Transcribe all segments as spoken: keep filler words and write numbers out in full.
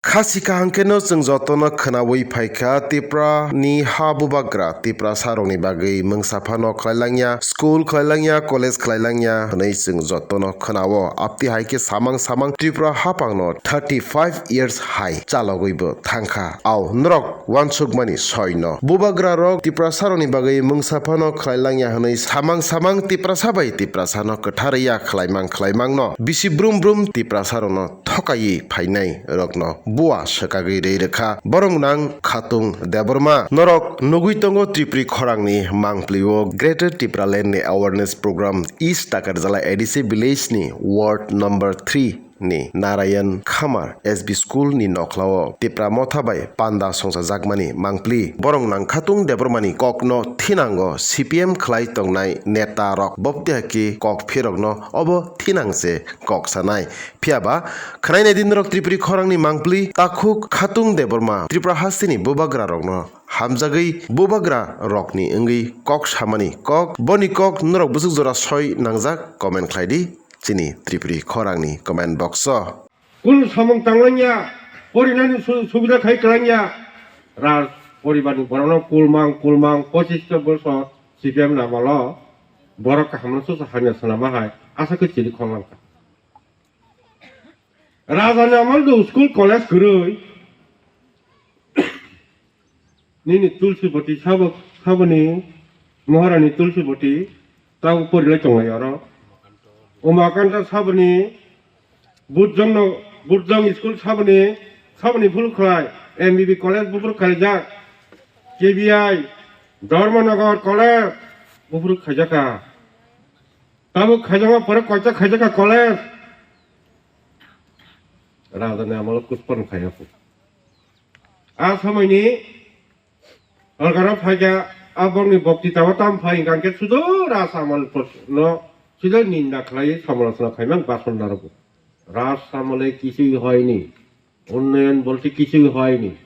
Khasi kaham kheno chwng jotono khwnawi phaikha, Tripura ni ha bubagra Tiprasa rokni bagwi mungsa phano khlailangya, school khlailangya, college khlailangya hwnwi chwng jotono khwnao. Apti hai khe samang samang Tripura haphangno thirty five years hai chalogwibo thangkha. Ao norok uansukmani soino. Bubagra rok Tiprasa rokni bagwi mungsa phano khlailangya hwnwi samang samang Tiprasa bai Tiprasa no kwtharya khlaimang khlaimang no bisi brum brum Tiprasa rokno thokaiwi phainai rokno bua swkagwi rwi rwkha. Borok nang Khatung Debbarma. Norok nugwi tongo Tripuri khorangni mangpli o Greater Tipraland ni awareness program East Takarjala A D C village ni ward number three ni Narayan Khamar S B school ni nokhlao Tipra Motha bai panda songchajakmani mangpli. Borok nang Khatung Debbarmani kokno thinango C P M khlai tongnai neta rok bopti haki kok phirokno obo thinang se kok sanai. Phiyaba khwnainai din rok Tripuri khorangni mangpli takhuk Khatung Debbarma Tripura hasteni bubagra rokno hamjagwi bubagra rokni wngwi kok samani kok. Boni kok norok bwswk jora soi nangjak comment khlai di. Chini Tripuri khorangni comment box o. Kunu samung tanglangya, porinani su-, subida khai kwlangya. Raj poribarni borokno kulmang, kulmang, pochish ta bosor C P M ni amolo borok kahamno susa hamya swnama hai asa khe chiri khonglangkha. Rajani amol do school college kwrwi. Nini Tulsibati sabo, saboni Maharani Tulsibati tabo porilai tonglai oro. Umakanta saboni Burjongno, Burjong school saboni, saboni phuru khlai M B B college buphuru khaijak. K B I Dharmanagar college buphuru khaijaka. Tabo khaijakma pore koita khaijaka college. Rajani amolo kuspon khaiya. A samoini Algara phaikha, a bokni bokti tabo tam phai hwnkha khe sudo Raj Amal no sudo ninda khlai samalochona khaimang bason narwgo. Raj Amale kisui hoyni, unnoyon bolte kisui hoyni.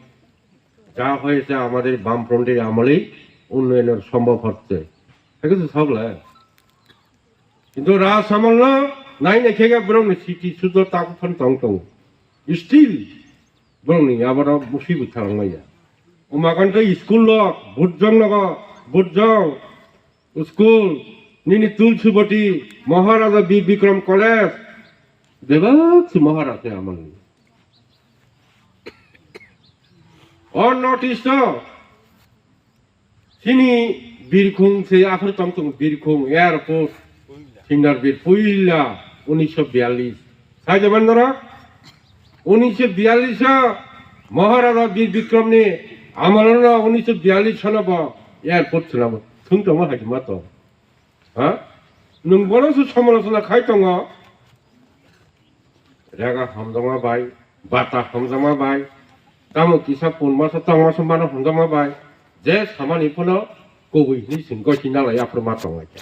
যা হয়েছে আমাদের বামফ্রন্টের আমলেই উন্নয়নের সম্ভব হচ্ছে। ঠিক আছে, সবলে। Kintu Raj Amal no nai nai khe borok ni city sudo tak phan tong tong. Still borok ni aboro musi bwtharang maya. Umakanta school lo, Burjong nogo, Burjong school, nini Tulsibati, Maharaja Bir Bikram College, bebak si Maharaj ni amal ni. O North East o Chini Birkhung se aphuru tong tongo, Birkhung airport, Singnar Bir puila unisho biyallis. Sai jaman noro? Unisho biyallis o Maharaja Bir Bikram ni amol no unisho biyallis sono bo airport swnamo. Thung tongo hai ma to. Ha? Nwng bono se somolochona khai tongo. Rega hamjakma bai, bata hamjakma bai, tamo kisa pun masa tong masa mano hamjakma bai, je samani phano kubui hinwi chwng gosi nalai aphuru ma tong lai kha.